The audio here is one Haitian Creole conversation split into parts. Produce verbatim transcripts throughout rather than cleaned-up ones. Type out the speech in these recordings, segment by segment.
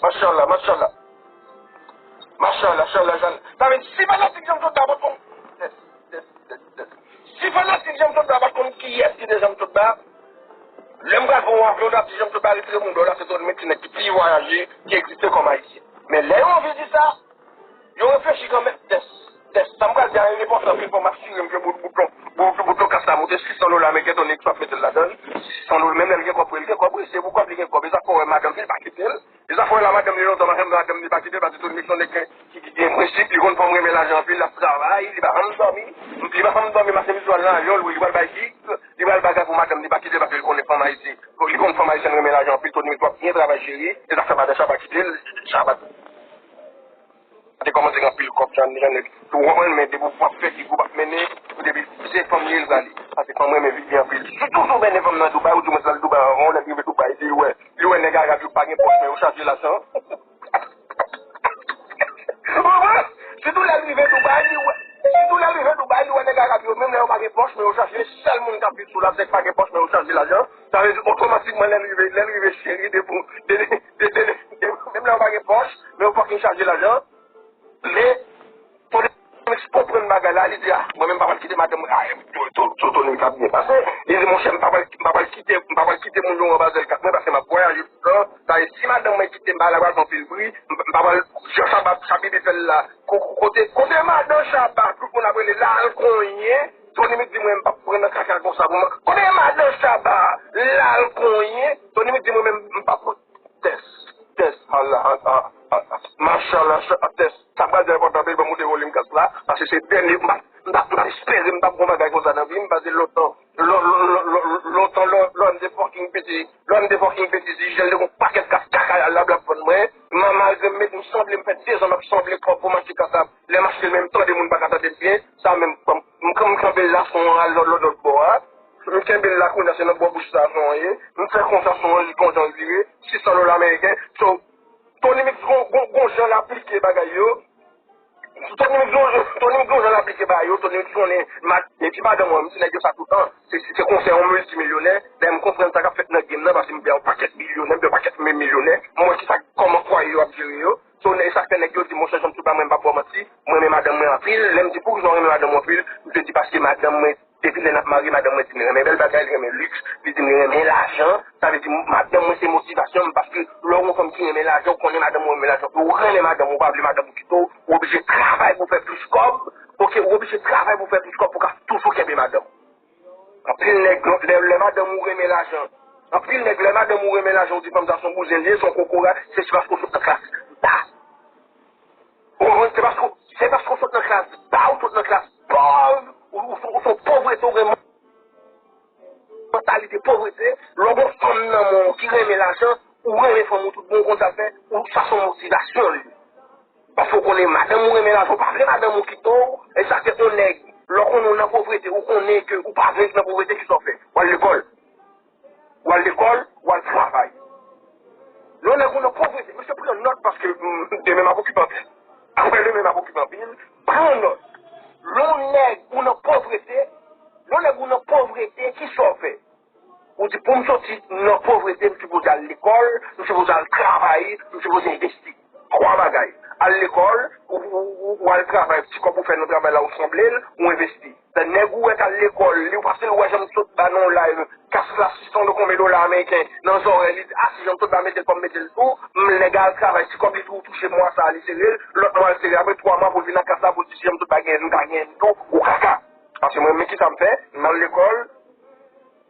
Machallah, machallah. Machallah, machallah, machallah. Sa vle di, si fanatik Janm Sotba pa t konn. Tès, tès, tès, tès. Si fanatik Janm Sotba pa t konn kiyès ki te Janm Sotba, lè m pral fè yon avyon, w t ap di Janm Sotba retire mouda w la, se Tony Mix ki nèg ki pi vwayaje ki egziste kòm Ayisyen. Men lè yo anvi di sa, yo reflechi kanmenm. Tès, tès. Sa m pral di a enpòtan anpil, fò m asire m ke bout, bout, bout, bout kas la moute sis san dola ameriken, Tony Mix p ap mete l ladan l. Sis san dola, menm lè l gen kòb pou li, l gen kòb, wi, se pou kòb li gen kòb. E sa fè w wè madanm li pa kite l. E sa fè w wè la madanm li lontan, madanm, madanm li pa kite l, paske Tony Mix se yon nèg ki, ki gen prensip, li konn fanm renmen lajan anpil, l ap travay, li pa janm dòmi. Li pa janm dòmi, mache mizwal nan avyon l, wi, li pral bay gig, li pral bagay pou madanm li pa kite l, paske li konnen fanm Ayiti, li konn fanm ayisyèn renmen lajan anpil, Tony Mix w ap byen travay cheri, e sa fè madan Shabba kite l, Shabba te kòmanse gen anpil kòb, jan, jan nèg. Ou konprann, men depi w ap fè gig ou p ap mennen, depi se fanm li ye l prale. Paske fanm renmen vide li anpil. Sitou si w mennen fanm nan Dubai, ou di mwen l al Dubai anvan, lè l rive Dubai, li wè, li wè nèg Arab yo pa gen pòch, men yo chaje lajan. Ou konprann? Sitou lè l rive Dubai, li wè, sitou lè l rive Dubai, li wè nèg Arab yo, menm lè yo pa gen pòch, men yo chaje. Sèl moun k ap viv sou la, se nèg pa gen pòch, men yo chaje lajan. Sa vle di, otomatikman, lè l rive, lè l rive cheri, depi, de, de, de, de, de, menm lè yo pa gen pòch, men yo fucking chaje lajan. Men, Tony Mix konprann bagay la, li di, ah, mwen menm m pa pral kite madanm mwen. Ah, to, to, to, Tony Mix ap byen pase. Li di, monchè, m pa pral, m pa pral kite, m pa pral kite moun yo anba zèl kat mwen, paske m ap vwayaje tout tan. Sa vle di, si madanm mwen kite m, bagay la pral fè anpil bri, m, m pa pral, jan Shabba, Shabba fè l la. Ko-, ko-, kote, kote madan Shabba, tout moun ap rele l al konyen, Tony Mix di mwen, m p ap pran nan kaka konsa pou mwen. Kote madan Shabba, l al konyen, Tony Mix di mwen menm, m p ap pran. Tès, tès, Allah, Allah, Allah. Machallah, tès. Sa pral di enpòtan anpil, ban m moute volim kas la, paske se dènye, m pa, m pa, m pa espere m t ap gon bagay konsa nan vi m, paske lontan, lon-, lon-, lon-, lon-, lontan, lò, lò m te fucking piti, lò m te fucking piti, si Jèl te gon pakèt kas kaka al la, l ap vann mwen, ma-, malgre m met, m sanble, m fè dezan m ap sanble pwòp pou m achte kas la, lè m achte l, men m tande moun pa ka tande m byen, sa menm, m, m, m kanpe l la, son an al lòt, lòt, lòt bò a. M kenbe l la kounye a, se nan bò bouch sa son an ye. M fè konsa son an, li kontan l vire. Sis san dola ameriken. So, Tony Mix gon, gon, gon jan l aplike bagay yo. Tony Mix gon, Tony Mix gon jan l aplike bagay yo. Tony Mix konnen, ma-, epi madanm mwen, m di nèg yo sa toutan. Se, se, se konsèy yon miltimilyonè. Lè m konprann sa k ap fèt nan game nan, paske m gen yon pakèt bilyonè, m gen yon pakèt men milyonè. M wè kisa, kòman fwaye yo ap jere yo. So, nèg, sa k fè nèg yo di, monchè, Janm Sotba, mwen m p ap ba w manti, m renmen madanm mwen anpil. Lè m di, poukisa w renmen madanm ou anpil? M te di, paske madanm mwen, depi lè n ap marye, madanm mwen di m renmen bèl bagay, li renmen liks, li di m renmen lajan. Sa vle di, madanm mwen se motivasyon m, paske lè w yon fanm ki renmen lajan, ou konnen madanm ou renmen lajan. Ou renmen madanm ou, ou pa vle madanm ou kite w, ou oblije travay pou w fè plis kòb. Oke, ou oblije travay pou w fè plis kòb pou w ka toujou kenbe madanm ou. Anpil nèg, lè, lè madanm ou renmen lajan. Anpil nèg, lè madanm ou renmen lajan, ou di fanm sa se yon bouzen li ye, se yon kokorat, se paske w sot nan klas ba. Ou konprann? Se paske, se paske w sot nan klas ba, ou sot nan klas pòv, ou, ou, ou se yon povrete, ou gen mantalite povrete. Lè w gen yon fanm nan men w ki renmen lajan, ou renmen fanm ou tout bon, ou konn sa l fè, ou, sa se yon motivasyon li. Paske w konnen madanm ou renmen lajan, ou pa vle madanm ou kite w, e sa fè yon nèg, lè w konnen w nan povrete, ou konnen ke ou pa vle nan povrete, kisa w fè? W al lekòl. W al lekòl, w al travay. Lè yon nèg ou nan povrete, mesye pran nòt paske, mm, demen m ap okipe anpil. Apre demen m ap okipe anpil, pran nòt. Lè yon nèg ou nan povrete, lè yon nèg ou nan povrete, kisa w fè? Ou di, pou m soti nan povrete, m sipoze al lekòl, m sipoze al travay, m sipoze envesti. Twa bagay. Al lekòl, ou, ou, ou, ou al travay, ti kòb ou fè nan travay la, ou sanble l, ou envesti. Lè nèg ou wè k al lekòl, li, ou pase l wè Janm Sotba nan yon live, kas la sis san konbyen dola ameriken nan zòrèy li, di, a, si Janm Sotba mete l, fò m mete l tou, m, nèg a al travay, ti kòb li tou touche mwa sa a, li sere l, lòt mwa l sere, apre twa mwa pou l vin nan kas la, pou l di, si Janm Sotba genyen, nou ta genyen tou, ou kaka. Paske mwen, men kisa m fè, m al lekòl,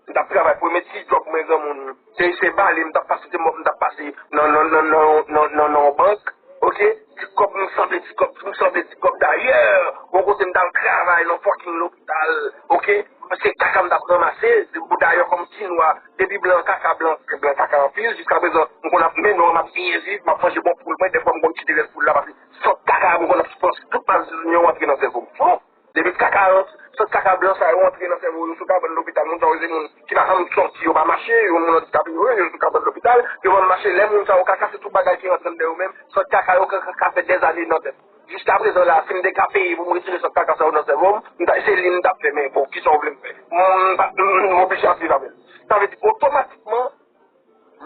m t ap travay, premye ti djòb mwen granmoun, se, se bale m t ap pase, se mòp m t ap pase nan, nan, nan yon bank, oke? Ti kòb, m sanble ti kòb, m sanble ti kòb. Dayè, gon kote m t al travay nan fucking lopital, oke? Se kaka m t ap ranmase, dayè kòm ti nwa, depi blan kaka, blan, blan kaka anpil, jiskaprezan, m konn ap mennen w, m ap byen viv, m ap manje bon poul mwen, dèfwa m konn kite rès poul la, paske sant kaka, m konn ap panse tout maldiksyon yo antre nan sèvo m. Depi kaka, sant kaka blan sa yo antre nan sèvo yo, sou kabann lopital, moun sa yo se moun ki pa janm sòti, yo pa mache, yo moun andikape yo ye, yo sou kabann lopital, yo pa mache, lè moun sa yo kaka, se tout bagay ki rantre anndan yo menm, sant kaka yo ka, ka, ka fè dèzane nan tèt. Jiskaprezan la, si m te ka peye pou m retire sant kaka sa yo nan sèvo m, m ta, se li m t ap fè, men bon, kisa w vle m fè? M, m pa, m, m oblije ap viv avè l. Sa vle di, otomatikman,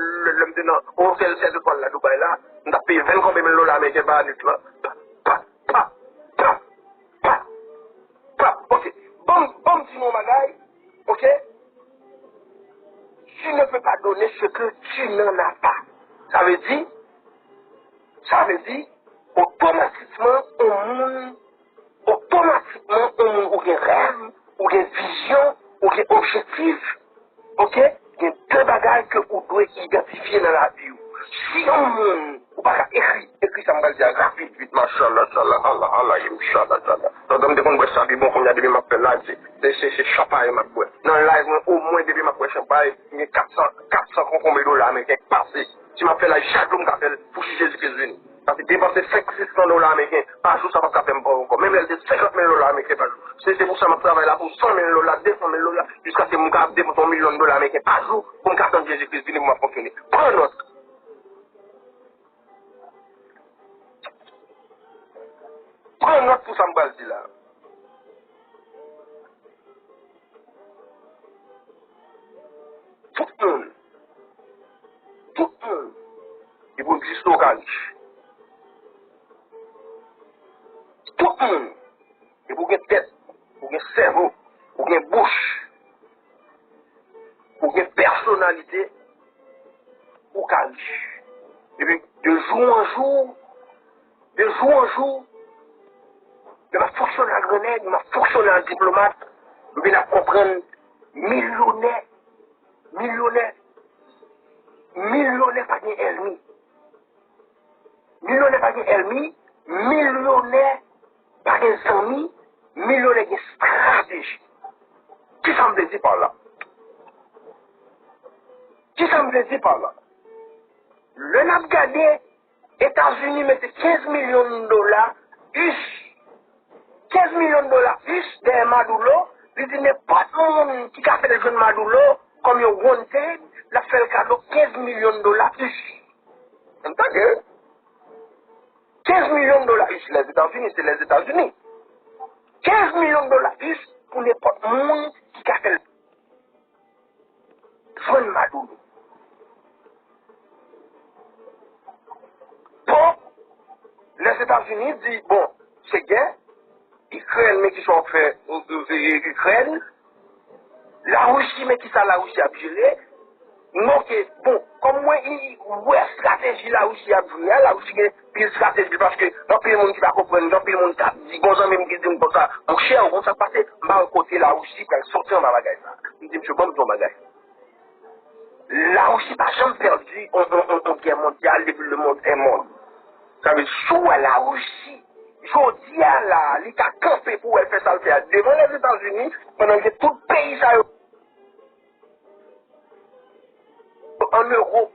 lè, lè m te nan otèl sèt etwal la, Dubai la, m t ap peye ven konbyen mil dola ameriken pa nwit lan. Pa, pa, pa, pa, pa, pa. Ok. Ban m, ban m di nou yon bagay. Ok? Tu ne peux pas donner ce que tu n'en as pas. Sa vle di, sa vle di, otomatikman, yon moun, otomatikman, yon moun ou gen rèv, ou gen vizyon, ou gen objektif, ok? Gen de bagay ke ou dwe idantifye nan lavi w. Si yon moun, ou pa ka ekri, ekri sa m pral di a rapid, vit, machallah, machallah, Allah, Allah, machallah, machallah. Lontan m te konn bwè sa pi bon, kounye a depi m ap fè live, se, se, se, se chanpay m ap bwè. Nan live mwen, omwen depi m ap bwè chanpay, m gen kat san, kat san konkonbe dola ameriken k pase. Si m ap fè live chak jou, m ka fè l pou si Jezi Kris vini. Sa se depanse senk, sis san dola ameriken pa jou, sa p ap ka fè m pòv ankò. Menm lè l te senkant mil dola ameriken pa jou. Se, se pou sa m ap travay la pou san mil dola, de san mil dola, jiskaske m ka ap depanse yon milyon dola ameriken pa jou pou m ka tann Jezi Kris vini pou m ap fonksyone. Pran nòt. Pran nòt pou sa m pral di la. Tout moun, tout moun ki pou egziste ou ka rich. Tout moun ki pou gen tèt, ou gen sèvo, ou gen bouch, ou gen pèsonalite, ou ka rich. Epi, de jou an jou, de jou an jou, lè m ap fonksyone ak gran nèg, m ap fonksyone ak diplomat, m vin ap konprann milyonè, milyonè, milyonè pa gen ènmi. Milyonè pa gen ènmi, Milyonè pa gen zanmi, milyonè gen estrateji. Kisa m vle di pa la? Kisa m vle di pa la? Lè n ap gade, Etazini mete kenz milyon dola us, kenz milyon dola us dèyè Maduro, li di nenpòt moun ki ka fè l jwenn Maduro kòm yon wanted, l ap fè l kado kenz milyon dola us. N tande? Kenz milyon dola us, Lèzetazini, se Lèzetazini. Kenz milyon dola us pou nenpòt moun ki ka fè l jwenn Maduro. Bon, Lèzetazini di, bon, se gè, Ikrèn, men kisa w ap fè Ikrèn? Larisi, men kisa Larisi ap jere? Mwen, oke, bon, kòm mwen wè estrateji Larisi ap jwe a, Larisi gen pil estrateji paske gen anpil moun ki pa konprann, gen anpil moun k ap di, gon zanmi m ki di m konsa, monchè, ou konn sa k pase, m pa wè kote Larisi pral soti anba bagay sa. M di, mesye, ban m di yon bagay. Larisi pa janm pèdi yon, yon, yon, yon gè mondyal depi le monde est monde. Sa vle di, si w wè Larisi, jodi a la, li ka kanpe pou wè l fè sa l fè a devan Lèzetazini, pandan l gen tout peyi sa yo ann Ewòp.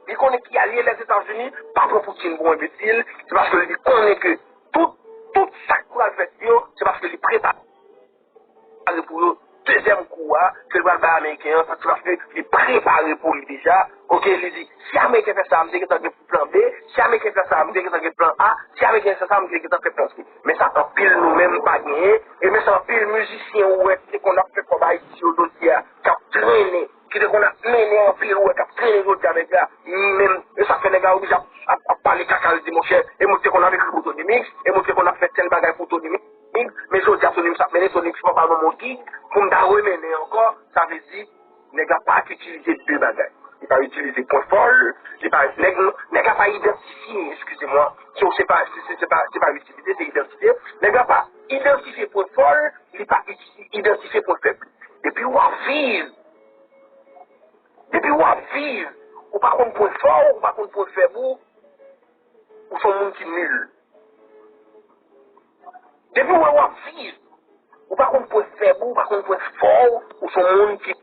Li konnen ki alye Lèzetazini, pa pran Poutine pou enbesil, se paske li konnen ke tout, tout sa k pral fèt yo, se paske li prepare pou yo. Dezyèm kou a, ke l pral bay Ameriken an, se paske li prepare pou li deja. Oke, li di, si Ameriken fè sa, m te gentan gen plan B, si Ameriken fè sa, m te gentan gen plan A, si Ameriken fè sa, m te gentan fè plan C. Men sa anpil nou menm pa genyen, e men sa anpil mizisyen ou wè ki te konn ap fè kòb Ayiti yo jodi a, k ap trennen, ki te konn ap mennen anpil ou wè k ap trennen jodi a nèg la, menm, e sa fè nèg la oblije ap, ap, ap pale kaka, l di, monchè, e mwen te konn ap ekri pou Tony Mix, e mwen te konn ap fè tèl bagay pou Tony Mix, men jodi a Tony Mix ap mennen, Tony Mix pa pral ban m yon gig, pou m ta remennen ankò, sa vle di, nèg la pa itilize de bagay. Li pa itilize pwen fò l, li pa, nèg, nèg la pa idantifye, eskize mwa, se, se pa, se, se, se pa, se pa itilize, se idantifye. Nèg la pa idantifye pwen fò l, li pa iti-, idantifye pwen fèb li. Depi w ap viv, depi w ap viv, ou pa konn pwen fò w, ou pa konn pwen fèb ou, ou se yon moun ki nil. Depi w wè w ap viv, ou pa konn pwen fèb ou, ou pa konn pwen fò w, ou se yon moun ki